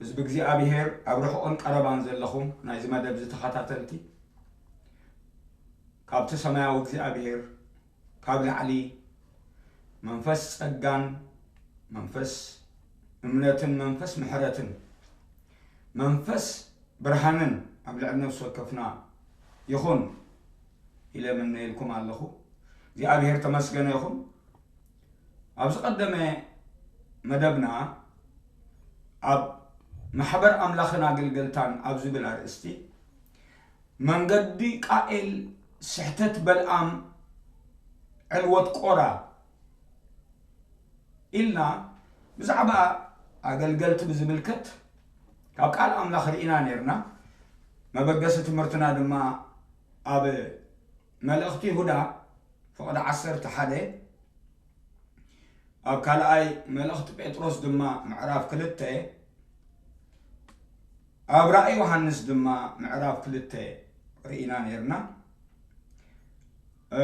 ህዝቢ እግዚኣብሔር ኣብ ርሑቕን ቀረባን ዘለኹም ናይዚ መደብ ዝተኸታተልቲ፣ ካብቲ ሰማያዊ እግዚኣብሔር ካብ ላዕሊ መንፈስ ጸጋን መንፈስ እምነትን መንፈስ ምሕረትን መንፈስ ብርሃንን ኣብ ልዕሊ ነፍሲ ወከፍና ይኹን ኢለ ምነየልኩም ኣለኹ። እግዚኣብሔር ተመስገነ ይኹን። ኣብ ዝቐደመ መደብና ኣብ ማሕበር ኣምላኽን ኣገልገልታን ኣብ ዝብል ኣርእስቲ መንገዲ ቃኤል፣ ስሕተት በልኣም፣ ዕልወት ቆራ ኢልና ብዛዕባ ኣገልገልቲ ብዝምልከት ካብ ቃል ኣምላኽ ርኢና ነይርና። መበገሲ ትምህርትና ድማ ኣብ መልእኽቲ ይሁዳ ፍቕዲ ዓሰርተ ሓደ፣ ኣብ ካልኣይ መልእኽቲ ጴጥሮስ ድማ ምዕራፍ ክልተ፣ ኣብ ራእይ ዮሃንስ ድማ ምዕራፍ ክልተ ርኢና ነይርና። እ፣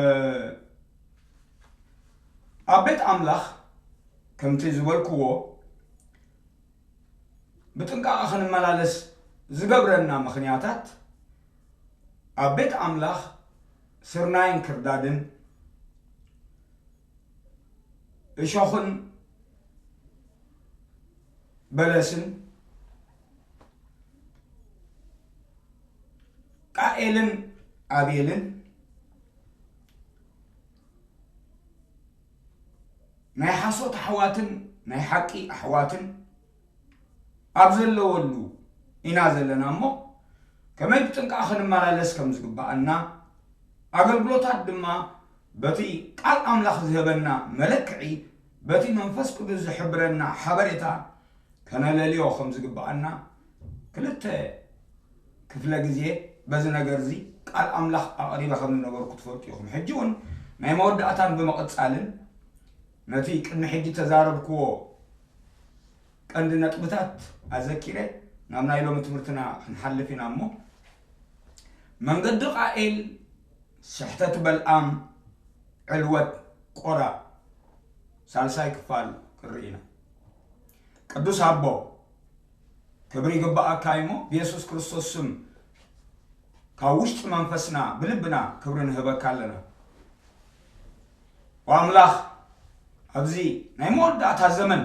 ኣብ ቤት ኣምላኽ ከምቲ ዝበልክዎ ብጥንቃቐ ክንመላለስ ዝገብረና ምኽንያታት፣ ኣብ ቤት ኣምላኽ ስርናይን ክርዳድን፣ እሾኽን በለስን፣ ቃኤልን ኣቤልን፣ ናይ ሓሶት ኣሕዋትን ናይ ሓቂ ኣሕዋትን ኣብ ዘለወሉ ኢና ዘለና እሞ፣ ከመይ ብጥንቃቐ ክንመላለስ ከም ዝግብኣና፣ ኣገልግሎታት ድማ በቲ ቃል ኣምላኽ ዝህበና መለክዒ፣ በቲ መንፈስ ቅዱስ ዝሕብረና ሓበሬታ ከነለልዮ ከም ዝግብኣና ክልተ ክፍለ ግዜ በዚ ነገር እዚ ቃል ኣምላኽ ኣቕሪበ ከም ዝነበርኩ ትፈልጡ ኢኹም። ሕጂ እውን ናይ መወዳእታን ብምቕጻልን ነቲ ቅድሚ ሕጂ ተዛረብክዎ ቀንዲ ነጥብታት ኣዘኪረ ናብ ናይ ሎሚ ትምህርትና ክንሓልፍ ኢና እሞ፣ መንገዲ ቃኤል፣ ስሕተት በልኣም፣ ዕልወት ቆራ ሳልሳይ ክፋል ክንርኢ ኢና። ቅዱስ ኣቦ፣ ክብሪ ይግብኣካ እሞ ብየሱስ ክርስቶስ ስም ካብ ውሽጢ መንፈስና ብልብና ክብሪ ንህበካ ኣለና። ወኣምላኽ፣ ኣብዚ ናይ መወዳእታ ዘመን፣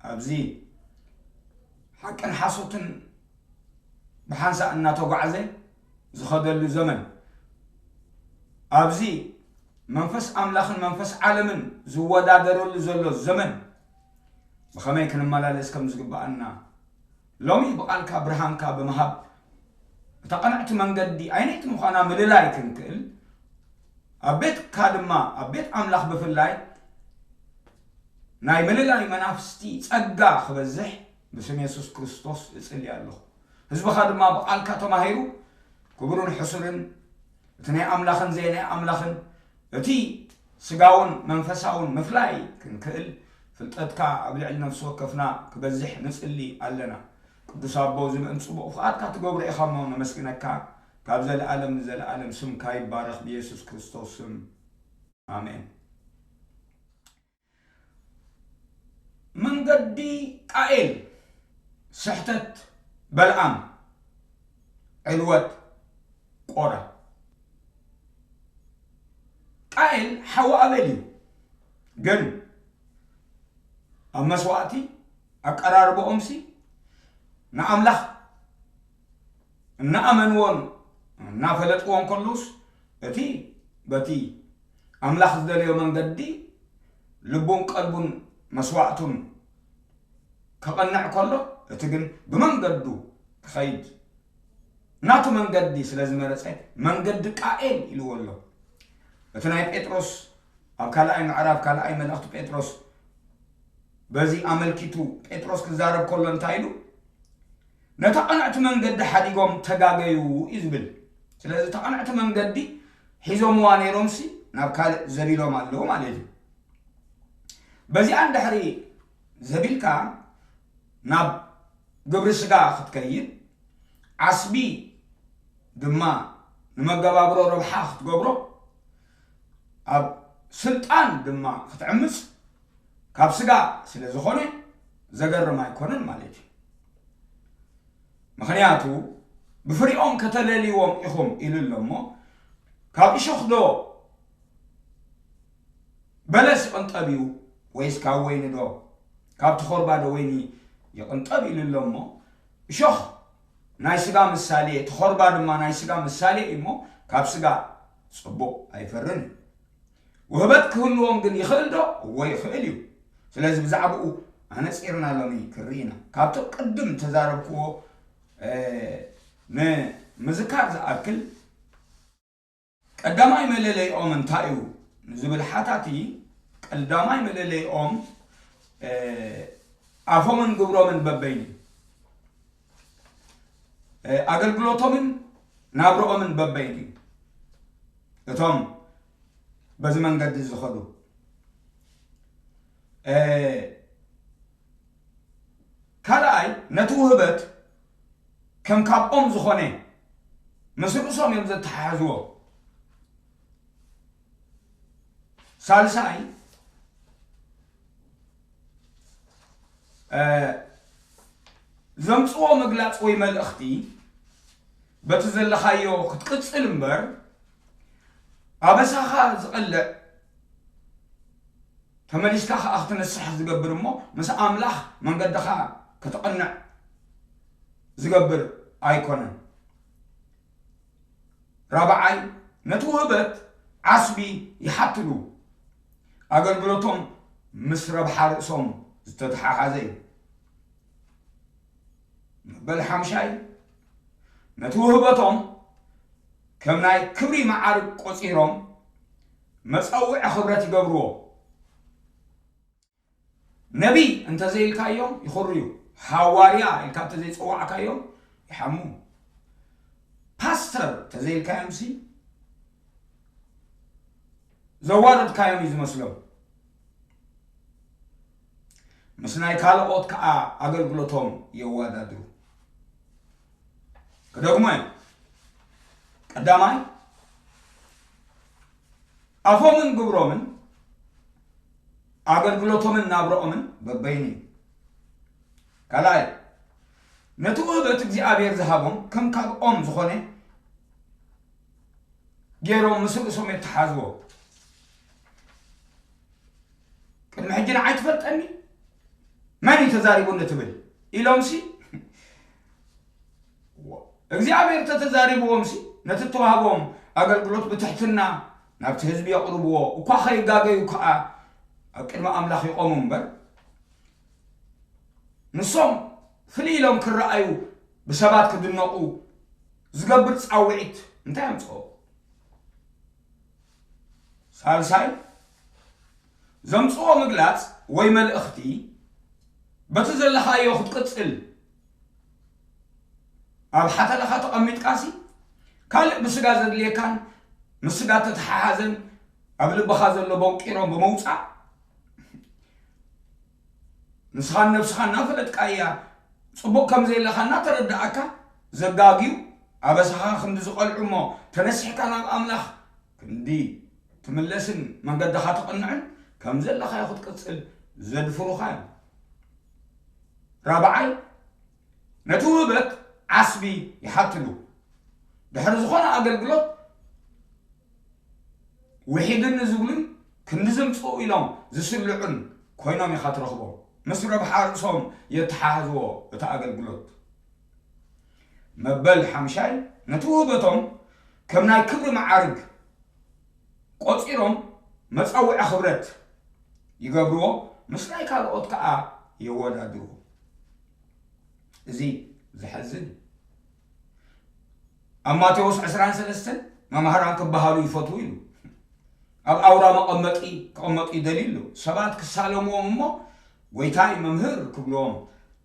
ኣብዚ ሓቅን ሓሶትን ብሓንሳእ እናተጓዕዘ ዝኸደሉ ዘመን፣ ኣብዚ መንፈስ ኣምላኽን መንፈስ ዓለምን ዝወዳደረሉ ዘሎ ዘመን ብኸመይ ክንመላለስ ከም ዝግብኣና ሎሚ ብቓልካ ብርሃንካ ብምሃብ እታ ቅንዕቲ መንገዲ ኣይነይቲ ምዃና ምልላይ ክንክእል፣ ኣብ ቤትካ ድማ ኣብ ቤት ኣምላኽ ብፍላይ ናይ ምልላይ መናፍስቲ ጸጋ ክበዝሕ ብስም የሱስ ክርስቶስ እጽሊ ኣለኹ። ህዝብኻ ድማ ብቓልካ ተማሂሩ ክቡርን ሕሱርን እቲ ናይ ኣምላኽን ዘይናይ ኣምላኽን እቲ ስጋውን መንፈሳውን ምፍላይ ክንክእል ፍልጠትካ ኣብ ልዕሊ ነፍሲ ወከፍና ክበዝሕ ንጽሊ ኣለና። ቅዱስ ኣቦ፣ እዚ ምእንቲ ጽቡቕ ፍቓድካ ትገብሮ ኢኻ እሞ ነመስግነካ። ካብ ዘለኣለም ንዘለኣለም ስምካ ይባረኽ ብየሱስ ክርስቶስ ስም። ኣሜን። መንገዲ ቃኤል፣ ስሕተት በልዓም፣ ዕልወት ቆራ። ቃኤል ሓው ኣቤል እዩ። ግን ኣብ መስዋእቲ ኣቀራርባኦምሲ ንኣምላኽ እናኣመንዎን እናፈለጥዎን ከለውስ፣ እቲ በቲ ኣምላኽ ዝደለዮ መንገዲ ልቡን ቀልቡን መስዋእቱን ከቐንዕ ከሎ፣ እቲ ግን ብመንገዱ ክኸይድ ናቱ መንገዲ ስለ ዝመረጸ፣ መንገዲ ቃኤል ኢልዎ ኣሎ። እቲ ናይ ጴጥሮስ ኣብ ካልኣይ ምዕራፍ፣ ካልኣይ መልእኽቲ ጴጥሮስ፣ በዚ ኣመልኪቱ ጴጥሮስ ክዛረብ ከሎ እንታይ ኢሉ? "ነታ ቅንዕቲ መንገዲ ሓዲጎም ተጋገዩ" እዩ ዝብል። ስለዚ እታ ቅንዕቲ መንገዲ ሒዞምዋ ነይሮምሲ ናብ ካልእ ዘቢሎም ኣለዉ ማለት እዩ። በዚኣ እንድሕሪ ዘቢልካ ናብ ግብሪ ስጋ ክትከይድ፣ ዓስቢ ድማ ንመገባብሮ ረብሓ ክትገብሮ፣ ኣብ ስልጣን ድማ ክትዕምጽ፣ ካብ ስጋ ስለ ዝኾነ ዘገርም ኣይኮነን ማለት እዩ። ምኽንያቱ ብፍሪኦም ከተለልይዎም ኢኹም ኢሉ ኣሎ እሞ፣ ካብ እሾኽ ዶ በለስ ይቕንጠብ እዩ ወይስ ካብ ወይኒ ዶ? ካብ ተኾርባ ዶ ወይኒ ይቕንጠብ ኢሉ ኣሎ እሞ፣ እሾኽ ናይ ስጋ ምሳሌ፣ ተኾርባ ድማ ናይ ስጋ ምሳሌ እዩ እሞ፣ ካብ ስጋ ጽቡቕ ኣይፈርን እዩ። ውህበት ክህልዎም ግን ይኽእል ዶ? እወ ይኽእል እዩ። ስለዚ ብዛዕባኡ ኣነጺርና ሎሚ ክንርኢ ኢና። ካብቲ ቅድም ተዛረብክዎ፣ እ፣ ንምዝካር ዝኣክል፣ ቀዳማይ መለለይኦም እንታይ እዩ ንዝብል ሓታቲ፣ ቀዳማይ መለለይኦም፣ እ፣ ኣፎምን ግብሮምን በበይኑ እዩ። እ፣ ኣገልግሎቶምን ናብርኦምን በበይኑ እዩ። እቶም በዚ መንገዲ ዝኸዱ፣ እ፣ ካልኣይ፣ ነቲ ውህበት ከም ካብኦም ዝኾነ ምስ ርእሶም እዮም ዘተሓሕዝዎ። ሳልሳይ፣ እ፣ ዘምጽዎ ምግላጽ ወይ መልእኽቲ በቲ ዘለኻዮ ክትቅጽል እምበር፣ ኣበሳኻ ዝቐልዕ፣ ተመሊስካ ኸኣ ክትንስሕ ዝገብር እሞ፣ ምስ ኣምላኽ መንገድኻ ከተቕንዕ ዝገብር ኣይኮነን። ራብዓይ፣ ነቲ ውህበት ዓስቢ ይሓትሉ። ኣገልግሎቶም ምስ ረብሓ ርእሶም ዝተተሓሓዘ እዩ። መበል ሓምሻይ፣ ነቲ ውህበቶም ከም ናይ ክብሪ መዓርግ ቆጺሮም መጸውዒ ክብረት ይገብርዎ። ነቢይ እንተዘይልካዮም ይኹርዩ፣ ሃዋርያ ኢልካ እንተዘይጸዋዕካዮም ይሓሙ። ፓስተር እንተዘይልካዮምሲ ዘዋረድካዮም እዩ ዝመስሎም። ምስ ናይ ካልኦት ከኣ ኣገልግሎቶም የወዳድሩ። ክደግሞ እየ። ቀዳማይ፣ ኣፎምን ግብሮምን ኣገልግሎቶምን ናብርኦምን በበይኑ እዩ። ካልኣይ፣ ነቲ ውህበት እግዚኣብሔር ዝሃቦም ከም ካብኦም ዝኾነ ገይሮም ምስ ርእሶም የተሓዝዎ። ቅድሚ ሕጂ ንዓይ ትፈልጠኒ? መን እዩ ተዛሪቡ ንትብል ኢሎምሲ፣ እግዚኣብሔር ተተዛሪብዎምሲ፣ ነቲ እተዋህቦም ኣገልግሎት ብትሕትና ናብቲ ህዝቢ የቕርብዎ፣ እኳ ከይጋገዩ ከኣ ኣብ ቅድሚ ኣምላኽ ይቖሙ እምበር፣ ንሶም ፍልይ ኢሎም ክረኣዩ፣ ብሰባት ክድነቑ ዝገብር ጻውዒት እንታይ ኣምጽኦ? ሳልሳይ፣ ዘምጽኦ ምግላጽ ወይ መልእኽቲ በቲ ዘለኻዮ ክትቅጽል ኣብ ሓተላኻ ተቐሚጥካሲ፣ ካልእ ብስጋ ዘድልየካን ምስ ስጋ ተተሓሓዘን ኣብ ልብኻ ዘሎ ቦንቂሮም ብምውጻእ፣ ንስኻን ነብስኻ እናፈለጥካ እያ፣ ጽቡቕ ከም ዘየለኻ እናተረዳእካ ዘጋግዩ ኣበሳኻ ክንዲ ዝቐልዑ እሞ፣ ተነሲሕካ ናብ ኣምላኽ ክንዲ ትምለስን መንገድኻ ትቕንዕን ከም ዘለኻዮ ክትቅጽል ዘድፍሩኻ እዮም። ራብዓይ፣ ነቲ ውህበት ዓስቢ ይሓትሉ። ድሕሪ ዝኾነ ኣገልግሎት ውሒድኒ ዝብሉን ክንዲ ዘምጽኡ ኢሎም ዝስልዑን ኮይኖም ኢኻ ትረኽቦም። ምስ ረብሓ ርእሶም የተሓሕዝዎ እቲ ኣገልግሎት። መበል ሓምሻይ፣ ነቲ ውህበቶም ከም ናይ ክብሪ መዓርግ ቆጺሮም መጸውዒ ክብረት ይገብርዎ፣ ምስ ናይ ካልኦት ከኣ የወዳድርዎ። እዚ ዘሐዝን እዩ። ኣብ ማቴዎስ ዕስራን ሰለስተን መማህራን ክበሃሉ ይፈትዉ ኢሉ። ኣብ ኣውራ መቐመጢ ክቐመጡ ይደልዩ ኣለዉ። ሰባት ክሳለምዎም እሞ፣ "ጎይታይ፣ መምህር" ክብልዎም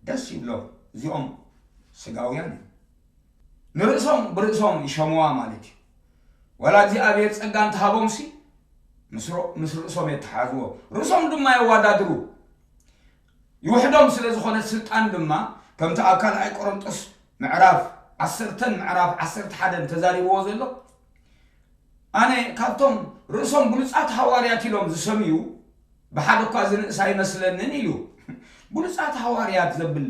ደስ ይብሎም። እዚኦም ስጋውያን እዮም። ንርእሶም ብርእሶም ይሸምዋ ማለት እዩ። ዋላ እግዚኣብሔር ጸጋ እንተሃቦምሲ፣ ምስ ሮ-፣ ምስ ርእሶም የተሓዝዎ። ርእሶም ድማ የወዳድሩ። ይውሕዶም ስለ ዝኾነ ስልጣን ድማ፣ ከምቲ ኣብ ካልኣይ ቆሮንጦስ ምዕራፍ ዓሰርተን ምዕራፍ ዓሰርተ ሓደን ተዛሪብዎ ዘሎ፣ ኣነ ካብቶም ርእሶም ብሉጻት ሃዋርያት ኢሎም ዝሰምዩ ብሓደ እኳ ዝንእስ ኣይመስለንን ኢሉ። ብሉጻት ሃዋርያት ዘብል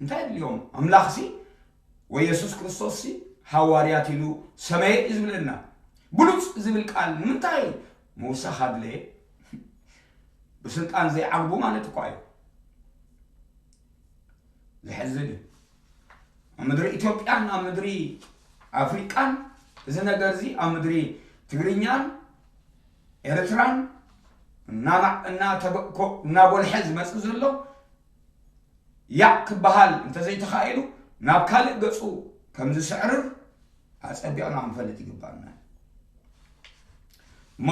እንታይ ድልዮም? ኣምላኽሲ ወይ የሱስ ክርስቶስ ሲ ሃዋርያት ኢሉ ሰመየ እዩ ዝብለና። ብሉጽ ዝብል ቃል ንምንታይ ምውሳኽ ኣድለየ? ብስልጣን ዘይዓግቡ ማለት እኳ እዩ። ዘሕዝን እዩ። ኣብ ምድሪ ኢትዮጵያን ኣብ ምድሪ ኣፍሪቃን እዚ ነገር እዚ ኣብ ምድሪ ትግርኛን ኤርትራን እናማዕ እናተበእኮ እናጎልሐ ዝመጽእ ዘሎ ያዕ ክበሃል እንተዘይተኻኢሉ ናብ ካልእ ገጹ ከም ዝስዕርር ኣጸቢቕና ክንፈልጥ ይግባና። እሞ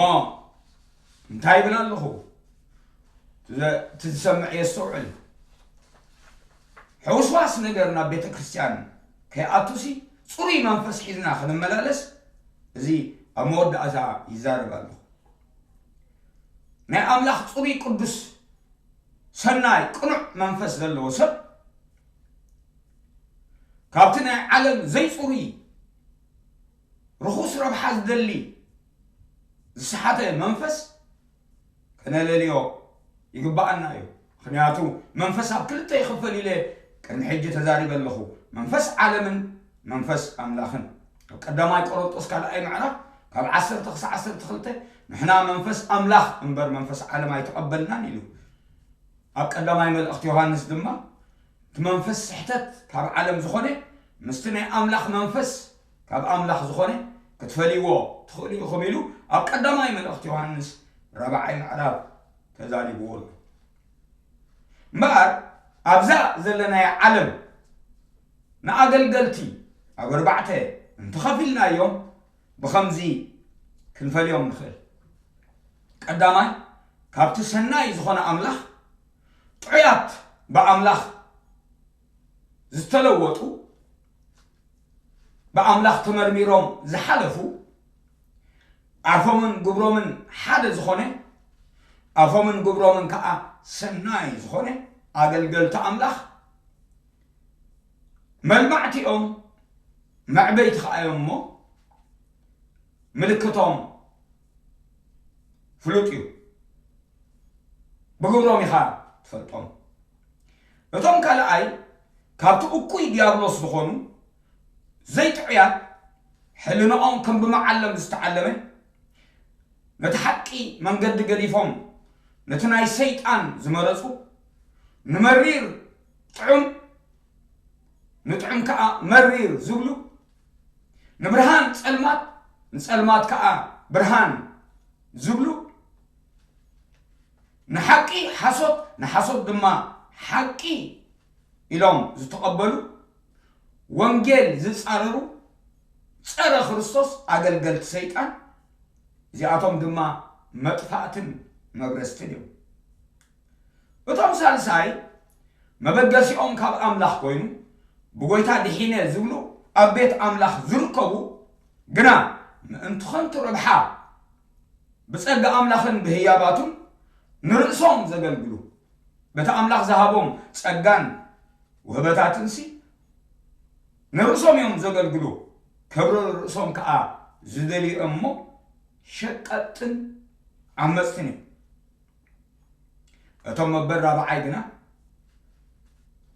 እንታይ ይብል ኣለኹ? እቲ ዝሰምዕ የስተውዕል። ሕውስዋስ ነገር ናብ ቤተ ክርስቲያን ከይኣቱሲ ጽሩይ መንፈስ ሒዝና ክንመላለስ እዚ ኣብ መወዳእታ ይዛረብ ኣለኹ። ናይ ኣምላኽ ጽሩይ ቅዱስ ሰናይ ቅኑዕ መንፈስ ዘለዎ ሰብ ካብቲ ናይ ዓለም ዘይጽሩይ ርኹስ ረብሓ ዝደሊ ዝሰሓተ መንፈስ ከነለልዮ ይግባኣና እዩ። ምኽንያቱ መንፈስ ኣብ ክልተ ይኽፈል ኢለ ቅድሚ ሕጂ ተዛሪበ ኣለኹ። መንፈስ ዓለምን መንፈስ ኣምላኽን። ኣብ ቀዳማይ ቆሮንጦስ ካልኣይ ምዕራፍ ካብ ዓሰርተ ክሳዕ ዓሰርተ ክልተ ንሕና መንፈስ ኣምላኽ እምበር መንፈስ ዓለም ኣይተቐበልናን ኢሉ። ኣብ ቀዳማይ መልእኽቲ ዮሃንስ ድማ እቲ መንፈስ ስሕተት ካብ ዓለም ዝኾነ ምስቲ ናይ ኣምላኽ መንፈስ ካብ ኣምላኽ ዝኾነ ክትፈልይዎ ትኽእሉ ኢኹም ኢሉ ኣብ ቀዳማይ መልእኽቲ ዮሃንስ ራብዓይ ምዕራፍ ተዛሪብዎ ኣሎ። እምበኣር ኣብዛ ዘለናያ ዓለም ንኣገልገልቲ ኣብ ኣርባዕተ እንተኸፊልናዮም ብኸምዚ ክንፈልዮም ንኽእል። ቀዳማይ፣ ካብቲ ሰናይ ዝኾነ ኣምላኽ ጥዑያት ብኣምላኽ ዝተለወጡ፣ ብኣምላኽ ተመርሚሮም ዝሓለፉ፣ ኣፎምን ግብሮምን ሓደ ዝኾነ፣ ኣፎምን ግብሮምን ከዓ ሰናይ ዝኾነ ኣገልገልቲ ኣምላኽ መልማዕቲኦም መዕበይቲ ከዓ እዮም እሞ ምልክቶም ፍሉጥ እዩ። ብግብሮም ኢኻ ትፈልጦም። እቶም ካልኣይ ካብቲ እኩይ ዲያብሎስ ዝኾኑ ዘይጥዑያት ሕልናኦም ከም ብመዓለም ዝተዓለመ ነቲ ሓቂ መንገዲ ገዲፎም ነቲ ናይ ሰይጣን ዝመረጹ ንመሪር ጥዑም ንጥዑም ከዓ መሪር ዝብሉ ንብርሃን ጸልማት ንጸልማት ከዓ ብርሃን ዝብሉ ንሓቂ ሓሶት ንሓሶት ድማ ሓቂ ኢሎም ዝተቐበሉ ወንጌል ዝጻረሩ ጸረ ክርስቶስ ኣገልገልቲ ሰይጣን እዚኣቶም ድማ መጥፋእትን መብረስትን እዮም። እቶም ሳልሳይ መበገሲኦም ካብ ኣምላኽ ኮይኑ ብጎይታ ድሒነ ዝብሉ ኣብ ቤት ኣምላኽ ዝርከቡ ግና ምእንቲ ኸንቱ ረብሓ ብጸጋ ኣምላኽን ብህያባቱን ንርእሶም ዘገልግሉ በቲ ኣምላኽ ዝሃቦም ጸጋን ውህበታትንሲ ንርእሶም እዮም ዘገልግሉ። ክብሪ ርእሶም ከዓ ዝደልዩ እዮም እሞ ሸቀጥትን ዓመፅትን እዮም። እቶም መበል ራብዓይ ግና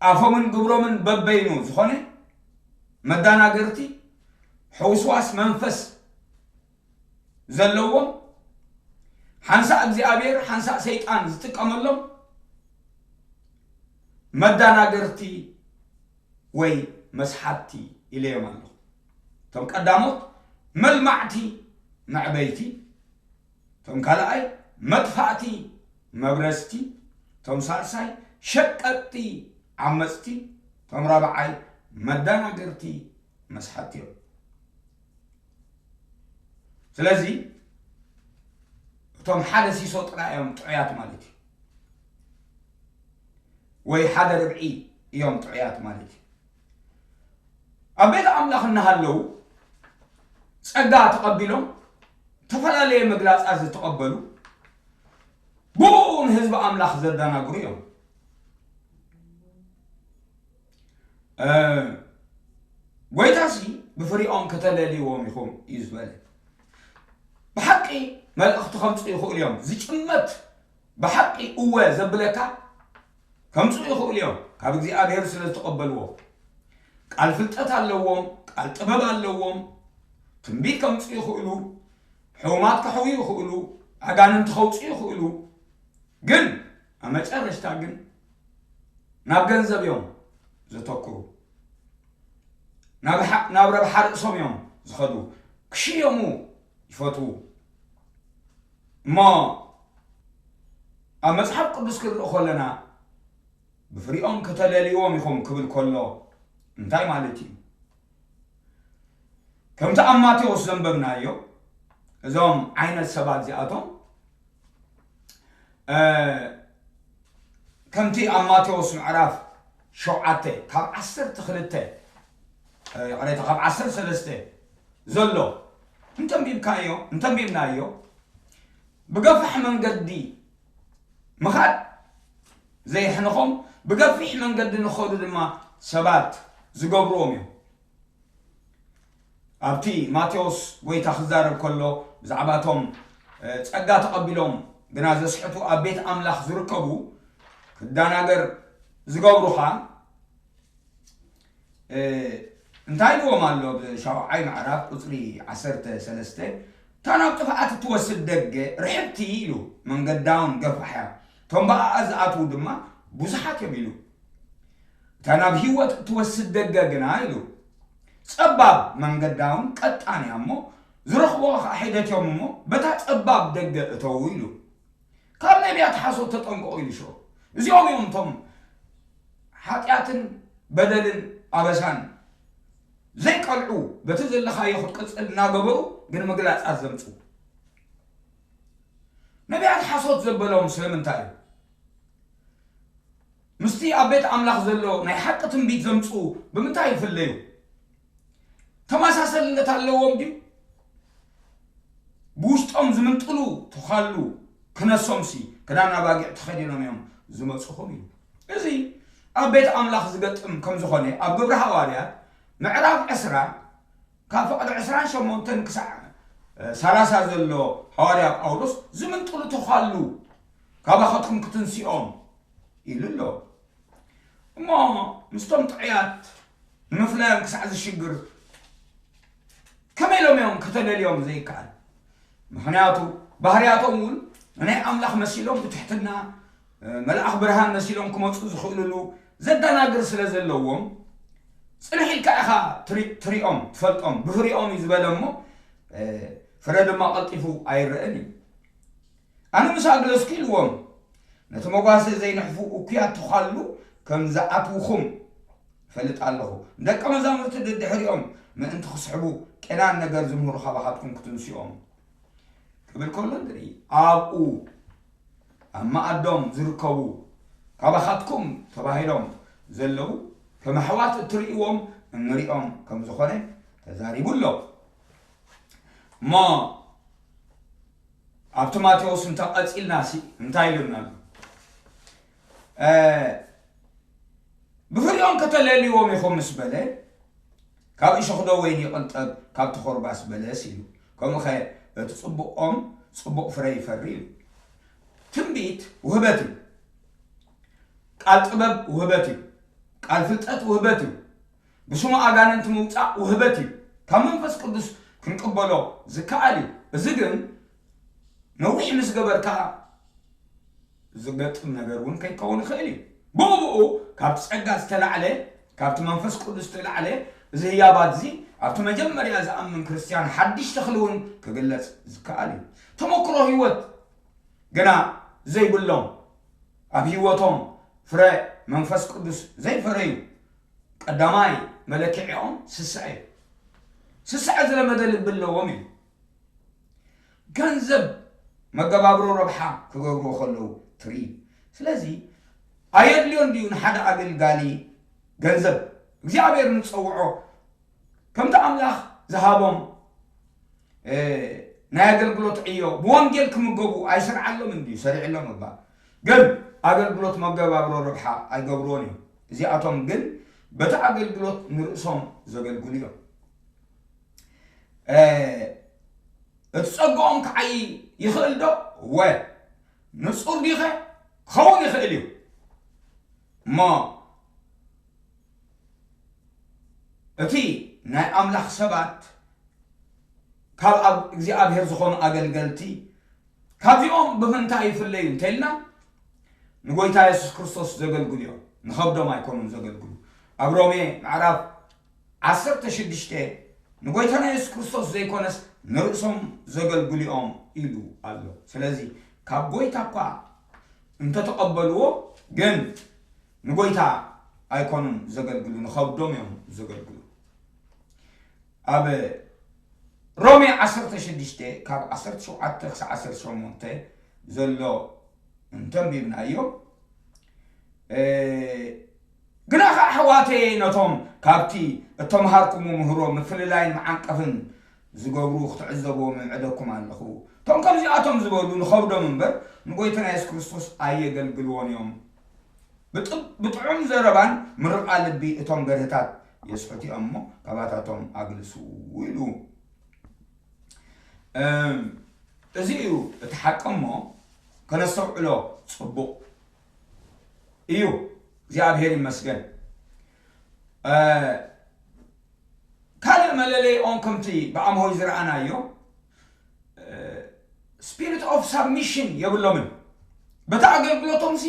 ኣፎምን ግብሮምን በበይኑ ዝኾነ መዳናገርቲ ሕውስዋስ መንፈስ ዘለዎም ሓንሳእ እግዚኣብሔር ሓንሳእ ሰይጣን ዝጥቀመሎም መዳናገርቲ ወይ መስሓትቲ ኢለዮም ኣለኹ። እቶም ቀዳሞት መልማዕቲ መዕበይቲ፣ እቶም ካልኣይ መጥፋእቲ መብረስቲ፣ እቶም ሳልሳይ ሸቀጥቲ ዓመፅቲ፣ እቶም ራብዓይ መዳናገርቲ መስሓትቲ እዮም። ስለዚ እቶም ሓደ ሲሶ ጥራይ እዮም ጥዑያት ማለት እዩ፣ ወይ ሓደ ርብዒ እዮም ጥዑያት ማለት እዩ። ኣብ ቤት ኣምላኽ እናሃለዉ ጸጋ ተቐቢሎም ዝተፈላለየ መግላጻት ዝተቐበሉ ብኡ ንህዝቢ ኣምላኽ ዘደናግሩ እዮም። ጎይታሲ ብፍሪኦም ከተለልይዎም ኢኹም እዩ ዝበለ። ብሓቂ መልእኽቲ ከምፁ ይኽእሉ እዮም። ዝጭመት ብሓቂ እወ ዘብለካ ከምፁ ይኽእሉ እዮም፣ ካብ እግዚኣብሔር ስለ ዝተቐበልዎ። ቃል ፍልጠት ኣለዎም፣ ቃል ጥበብ ኣለዎም። ትንቢት ከምጽኡ ይኽእሉ፣ ሕሙማት ከሕውዩ ይኽእሉ፣ ኣጋንንቲ ከውጽኡ ይኽእሉ። ግን ኣብ መጨረሽታ ግን ናብ ገንዘብ እዮም ዘተኩሩ። ናብ ሓ-፣ ናብ ረብሓ ርእሶም እዮም ዝኸዱ። ክሽየሙ ይፈትዉ። እሞ ኣብ መጽሓፍ ቅዱስ ክንርኢ ከለና፣ "ብፍሪኦም ከተለልይዎም ኢኹም" ክብል ከሎ እንታይ ማለት እዩ? ከምቲ ኣብ ማቴዎስ ዘንበብናዮ፣ እዞም ዓይነት ሰባት እዚኣቶም፣ እ፣ ከምቲ ኣብ ማቴዎስ ምዕራፍ ሸውዓተ ካብ ዓሰርተ ክልተ፣ እ፣ ይቕሬታ፣ ካብ ዓሰርተ ሰለስተ ዘሎ እንተንቢብካዮ፣ እንተንቢብናዮ፣ ብገፋሕ መንገዲ ምኻድ ዘየሕንኾም፣ ብገፊሕ መንገዲ ንኸዱ ድማ ሰባት ዝገብርዎም እዮም። ኣብቲ ማቴዎስ ጎይታ ክዛረብ ከሎ፣ ብዛዕባቶም፣ እ፣ ጸጋ ተቐቢሎም ግና ዘስሕቱ ኣብ ቤት ኣምላኽ ዝርከቡ ክዳናገር ዝገብሩኻ፣ እ፣ እንታይ ኢልዎም ኣሎ? ብሻውዓይ ምዕራፍ ቁጽሪ ዓሰርተ ሰለስተ፣ "እታ ናብ ጥፍኣት እትወስድ ደገ ርሕብቲ" ኢሉ፣ "መንገዳውን ገፋሕ እያ፣ እቶም ብኣኣ ዝኣትዉ ድማ ብዙሓት እዮም" ኢሉ። "እታ ናብ ህይወት እትወስድ ደገ ግና" ኢሉ፣ "ጸባብ መንገዳውን ቀጣን እያ እሞ፣ ዝረኽብዋ ኸኣ ሒደት እዮም እሞ፣ በታ ጸባብ ደገ እተዉ" ኢሉ። ካብ ነቢያት ሓሶት ተጠንቀቑ ኢሉ ሽዑ። እዚኦም እዮም እቶም ሓጢኣትን በደልን ኣበሳን ዘይቀልዑ፣ በቲ ዘለኻዮ ክትቅጽል እናገበሩ ግን ምግላጻት ዘምጽኡ። ነቢያት ሓሶት ዘበሎም ስለምንታይ እዩ? ምስቲ ኣብ ቤት ኣምላኽ ዘሎ ናይ ሓቂ ትንቢት ዘምጽኡ ብምንታይ ይፍለዩ? ተመሳሰልነት ኣለዎም ድዩ? ብውሽጦም ዝምንጥሉ ተዃሉ ክነሶምሲ፣ ክዳን ኣባጊዕ ተኸዲኖም እዮም ዝመጹኹም እዩ። እዚ ኣብ ቤት ኣምላኽ ዝገጥም ከም ዝኾነ፣ ኣብ ግብሪ ሃዋርያት ምዕራፍ ዕስራ፣ ካብ ፍቕዲ ዕስራን ሸሞንተን ክሳዕ ሰላሳ ዘሎ ሃዋርያ ጳውሎስ፣ ዝምንጥሉ ተዃሉ ካባኸትኩም ክትንስኦም ኢሉ ኣሎ። እሞ ምስቶም ጥዑያት ንምፍላዮም ክሳዕ ዝሽግር፣ ከመይ ኢሎም እዮም ከተለልዮም ዘይከኣል? ምኽንያቱ ባህርያቶም እውን ንናይ ኣምላኽ መሲሎም ብትሕትና፣ እ፣ መልኣኽ ብርሃን መሲሎም ክመጹ ዝኽእልሉ ዘደናግር ስለ ዘለዎም፣ ጽንሕ ኢልካ ኢኻ ትሪ-፣ ትሪኦም፣ ትፈልጦም። "ብፍሪኦም" እዩ ዝበለ እሞ፣ እ፣ ፍረ ድማ ቀልጢፉ ኣይረአን እዩ። "ኣነ ምስ ኣግለስኩ" ኢልዎም፣ "ነቲ መጓሰ ዘይንሕፉ እኩያት ተዃሉ ከም ዝኣትውኹም እፈልጥ ኣለኹ። ንደቀ መዛሙርቲ ደድሕሪኦም ምእንቲ ክስሕቡ ቄናን ነገር ዝምህሩ ካባኻትኩም ክትንስኦም" ክብል ከሎ ንርኢ። ኣብኡ ኣብ መኣዶም ዝርከቡ ካባኻትኩም ተባሂሎም ዘለዉ ከም ኣሕዋት እትርእይዎም እንሪኦም ከም ዝኾነ ተዛሪቡ ኣሎ። እሞ ኣብቲ ማቴዎስ እንተ ቀጺልና ሲ እንታይ ኢሉና ኣሎ? እ፣ "ብፍሪኦም ከተለልይዎም ኢኹም" ምስ በለ፣ "ካብ እሾኽ ዶ ወይኒ ይቕንጠብ፣ ካብ ተኾርባስ በለስ?" ኢሉ። ከምኡኸ እቲ ጽቡቕ ኦም ጽቡቕ ፍረ ይፈሪ እዩ። ትንቢት ውህበት እዩ። ቃል ጥበብ ውህበት እዩ። ቃል ፍልጠት ውህበት እዩ። ብስሙ ኣጋንንቲ ምውጻእ ውህበት እዩ። ካብ መንፈስ ቅዱስ ክንቅበሎ ዝከኣል እዩ። እዚ ግን ነዊሕ ምስ ገበርካ ዝገጥም ነገር እውን ከይከውን ይኽእል እዩ። ብኡ ብኡ ካብቲ ጸጋ ዝተላዕለ፣ ካብቲ መንፈስ ቅዱስ ዝተላዕለ፣ እዚ ህያባት እዚ ኣብቲ መጀመርያ ዝኣምን ክርስትያን ሓድሽ ተኽሊ እውን ክግለጽ ዝከኣል እዩ። ተመክሮ ህይወት ግና ዘይብሎም፣ ኣብ ህይወቶም ፍረ መንፈስ ቅዱስ ዘይፈረዩ፣ ቀዳማይ መለክዒኦም ስስዐ እዩ። ስስዐ ዝለመደ ልቢ ኣለዎም እዩ። ገንዘብ መገባብሮ ረብሓ ክገብርዎ ከለዉ ትርኢ። ስለዚ ኣየድልዮን ድዩ ንሓደ ኣገልጋሊ ገንዘብ? እግዚኣብሔር ንጸውዖ ከምቲ ኣምላኽ ዝሃቦም፣ እ፣ ናይ ኣገልግሎት ዕዮ ብወንጌል ክምገቡ ኣይስርዓሎምን ድዩ? ሰሪዕሎም እባ። ግን ኣገልግሎት መገባብሮ ረብሓ ኣይገብርዎን እዮም። እዚኣቶም ግን በቲ ኣገልግሎት ንርእሶም ዘገልግሉ እዮም። እ፣ እቲ ጸግኦም ክዓዪ ይኽእል ዶ? እወ። ንጹር ዲኸ? ክኸውን ይኽእል እዩ። እሞ እቲ ናይ ኣምላኽ ሰባት ካብ ኣብ እግዚኣብሔር ዝኾኑ ኣገልገልቲ ካብዚኦም ብምንታይ ይፍለዩ እንተልና፣ ንጎይታ የሱስ ክርስቶስ ዘገልግሉ እዮም፣ ንኸብዶም ኣይኮኑን ዘገልግሉ። ኣብ ሮሜ ምዕራፍ ዓሰርተ ሽዱሽተ ንጎይታና የሱስ ክርስቶስ ዘይኮነስ ንርእሶም ዘገልግሉ እዮም ኢሉ ኣሎ። ስለዚ ካብ ጎይታ እኳ እንተተቐበልዎ ግን ንጎይታ ኣይኮኑን ዘገልግሉ፣ ንኸብዶም እዮም ዘገልግሉ። ኣብ ሮሜ ዓሰርተ ሽዱሽተ ካብ ዓሰርተ ሸውዓተ ክሳብ ዓሰርተ ሸሞንተ ዘሎ እንተንቢብናዮ፣ ግናኸ ኣሕዋተየ ነቶም ካብቲ እተምሃርኩሞ ምህሮ ምፍልላይን መዓንቀፍን ዝገብሩ ክትዕዘብዎም እምዕደኩም ኣለኹ። እቶም ከምዚኣቶም ዝበሉ ንኸብዶም እምበር ንጎይታና የሱስ ክርስቶስ ኣየገልግልዎን እዮም። ብጥዑም ዘረባን ምርቓ ልቢ እቶም ገርህታት የስሕቱ እዮም እሞ ካባታቶም ኣግልሱ ኢሉ። እዚ እዩ እቲ ሓቂ እሞ ከነስተውዕሎ ጽቡቕ እዩ። እግዚኣብሔር ይመስገን። ካልእ መለለይኦም ከምቲ ብኣምሆይ ዝረኣናዮ spirit of submission የብሎምን። በቲ ኣገልግሎቶም ሲ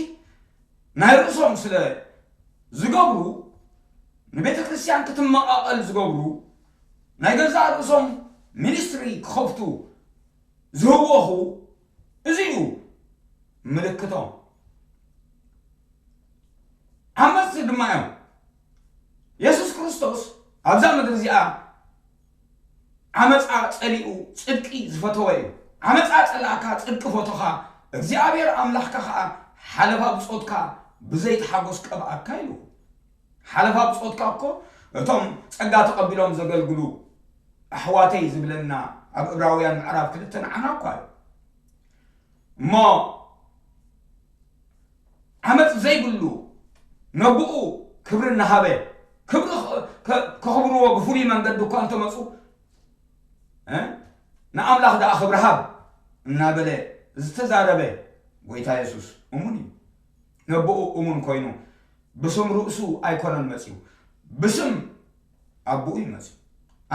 ናይ ርእሶም ስለ ዝገብሩ ንቤተ ክርስቲያን ክትመቓቐል ዝገብሩ ናይ ገዛእ ርእሶም ሚኒስትሪ ክኸፍቱ ዝህወኹ እዚ እዩ ምልክቶም። ዓመፅቲ ድማ እዮም። የሱስ ክርስቶስ ኣብዛ ምድሪ እዚኣ ዓመፃ ፀሊኡ ፅድቂ ዝፈተወ እዩ። ዓመፃ ፀላእካ ፅድቂ ፈቶኻ እግዚኣብሔር ኣምላኽካ ከዓ ሓለፋ ብፆትካ ብዘይትሓጎስ ቀብኣካ ኢሉ። ሓለፋ ብፆትካ እኮ እቶም ፀጋ ተቐቢሎም ዘገልግሉ ኣሕዋተይ ዝብለና ኣብ ዕብራውያን ምዕራፍ ክልተ ንዓና እኳ እዩ። እሞ ዓመፅ ዘይብሉ ነብኡ ክብሪ እናሃበ ክብሪ ከኽብርዎ ብፍሉይ መንገዲ እኳ እንተመፁ ንኣምላኽ ደኣ ክብሪ ሃብ እናበለ ዝተዛረበ ጎይታ የሱስ እሙን እዩ። ነብኡ እሙን ኮይኑ ብስም ርእሱ ኣይኮነን መፅዩ፣ ብስም ኣቦኡ እዩ መፅዩ።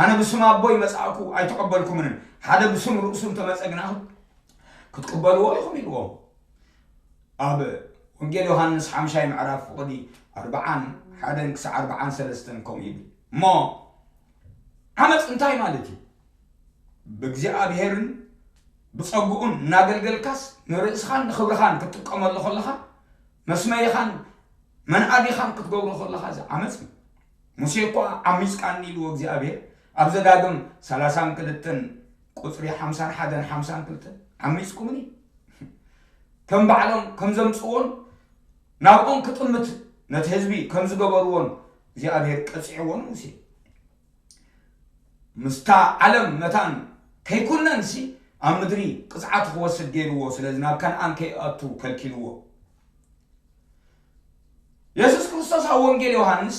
ኣነ ብስም ኣቦይ መፃእኩ ኣይተቐበልኩምንን፣ ሓደ ብስም ርእሱ እንተመፀ ግና ክትቅበልዎ ኢኹም ኢልዎም። ኣብ ወንጌል ዮሃንስ ሓምሻይ ምዕራፍ ፍቕዲ ኣርብዓን ሓደን ክሳዕ ኣርብዓን ሰለስተን ከምኡ ይብል። እሞ ዓመፅ እንታይ ማለት እዩ? ብእግዚኣብሔርን ብፀግኡን እናገልገልካስ ንርእስኻን ንኽብርኻን ክትጥቀመሉ ከለኻ መስመይኻን መንኣዲኻን ክትገብሮ ከለኻ እዚ ዓመፅ እዩ። ሙሴ እኳ ዓሚፅካኒ ኢልዎ እግዚኣብሔር ኣብ ዘዳግም ሰላሳን ክልተን ቁፅሪ ሓምሳን ሓደን ሓምሳን ክልተን ዓሚፅኩምኒ ከም ባዕሎም ከም ዘምፅዎን ናብኦም ክጥምት ነቲ ህዝቢ ከም ዝገበርዎን እግዚኣብሔር ቀፂዕዎን ሙሴ ምስታ ዓለም መታን ከይኩነንሲ ኣብ ምድሪ ቅፅዓቱ ክወስድ ገይርዎ። ስለዚ ናብ ከነኣን ከይኣቱ ከልኪልዎ። የሱስ ክርስቶስ ኣብ ወንጌል ዮሃንስ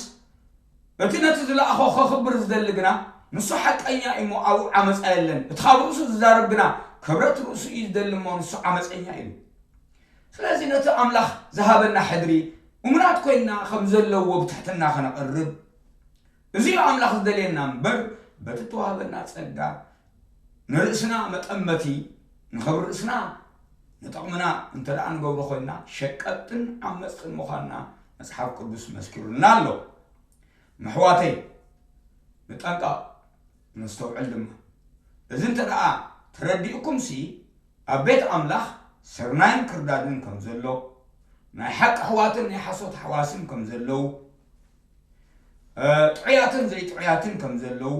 እቲ ነቲ ዝለኣኾ ከኽብር ዝደሊ ግና ንሱ ሓቀኛ እዩ እሞ ኣብኡ ዓመፃ የለን። እቲ ካብ ርእሱ ዝዛረብ ግና ክብረት ርእሱ እዩ ዝደሊ እሞ ንሱ ዓመፀኛ እዩ። ስለዚ ነቲ ኣምላኽ ዝሃበና ሕድሪ እሙናት ኮይንና ከም ዘለዎ ብትሕትና ከነቕርብ እዚ እዩ ኣምላኽ ዝደልየና እምበር በቲ ተዋህበና ጸጋ ንርእስና መጠመቲ ንኽብሪ ርእስና ንጠቕምና እንተ ደኣ ንገብሮ ኮይንና ሸቀጥትን ዓመጽትን ምዃንና መጽሓፍ ቅዱስ መስኪሩልና ኣሎ። ምሕዋተይ ንጠንቀቕ ነስተውዕል ድማ። እዚ እንተ ደኣ ተረዲእኩምሲ ኣብ ቤት ኣምላኽ ስርናይን ክርዳድን ከም ዘሎ ናይ ሓቂ ኣሕዋትን ናይ ሓሶት ኣሕዋስን ከም ዘለዉ ጥዑያትን ዘይጥዑያትን ከም ዘለዉ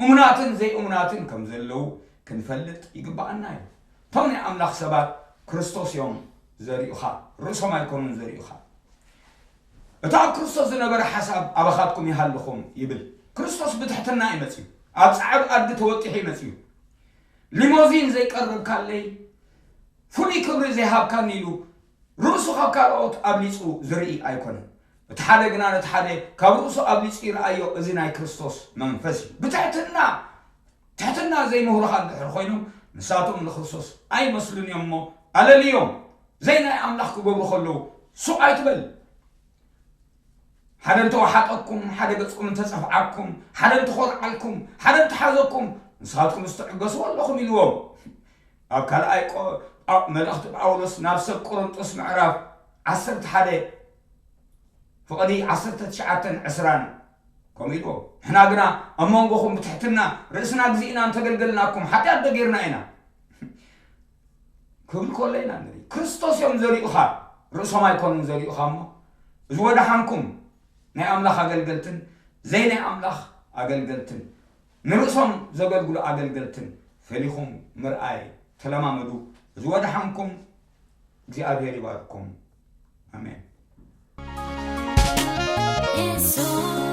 እሙናትን ዘይእሙናትን ከም ዘለዉ ክንፈልጥ ይግብኣና እዩ። እቶም ናይ ኣምላኽ ሰባት ክርስቶስ እዮም ዘርእዩኻ፣ ርእሶም ኣይኮኑን ዘርእዩኻ። እቲ ኣብ ክርስቶስ ዝነበረ ሓሳብ ኣባኻትኩም ይሃልኹም ይብል። ክርስቶስ ብትሕትና እዩ መፅዩ። ኣብ ፃዕብ ኣድጊ ተወጢሑ እዩ መፅዩ። ሊሞዚን ዘይቀረብካለይ ፍሉይ ክብሪ ዘይሃብካኒ ኢሉ ርእሱ ካብ ካልኦት ኣብሊፁ ዝርኢ ኣይኮነን። እቲ ሓደ ግና ነቲ ሓደ ካብ ርእሱ ኣብሊፁ ይረኣዮ። እዚ ናይ ክርስቶስ መንፈስ እዩ። ብትሕትና ትሕትና ዘይምህሩኻ እንድሕር ኮይኖም ንሳቶም ንክርስቶስ ኣይመስሉን እዮም እሞ ኣለልዮም። ዘይ ናይ ኣምላኽ ክገብሩ ከለዉ ሱቕ ኣይትበል። ሓደ እንተወሓጠኩም፣ ሓደ ገጽኩም እንተጸፍዓኩም፣ ሓደ እንተኾልዓልኩም፣ ሓደ እንተሓዘኩም፣ ንስኻትኩም እስትዕገስዎ ኣለኹም ኢልዎም። ኣብ ካልኣይ ቆ- ጳ- መልእኽቲ ጳውሎስ ናብ ሰብ ቆሮንጦስ ምዕራፍ ዓሰርተ ሓደ ፍቕዲ ዓሰርተ ትሽዓተን ዕስራን ከምኡ ኢልዎም። ንሕና ግና ኣብ መንጎኹም ብትሕትና ርእስና ግዜእና እንተገልገልናኩም ሓጢኣት ዶ ጌርና ኢና? ክብል ከሎ ኢና ንርኢ። ክርስቶስ እዮም ዘሪኡኻ፣ ርእሶም ኣይኮኑን ዘሪኡኻ እሞ፣ እዚ ወደሓንኩም ናይ ኣምላኽ ኣገልገልትን ዘይናይ ኣምላኽ ኣገልገልትን ንርእሶም ዘገልግሉ ኣገልገልትን ፈሊኹም ምርኣይ ተለማመዱ። እዚ ወደሓንኩም እግዚኣብሔር ይባርኩም። ኣሜን። የሱስ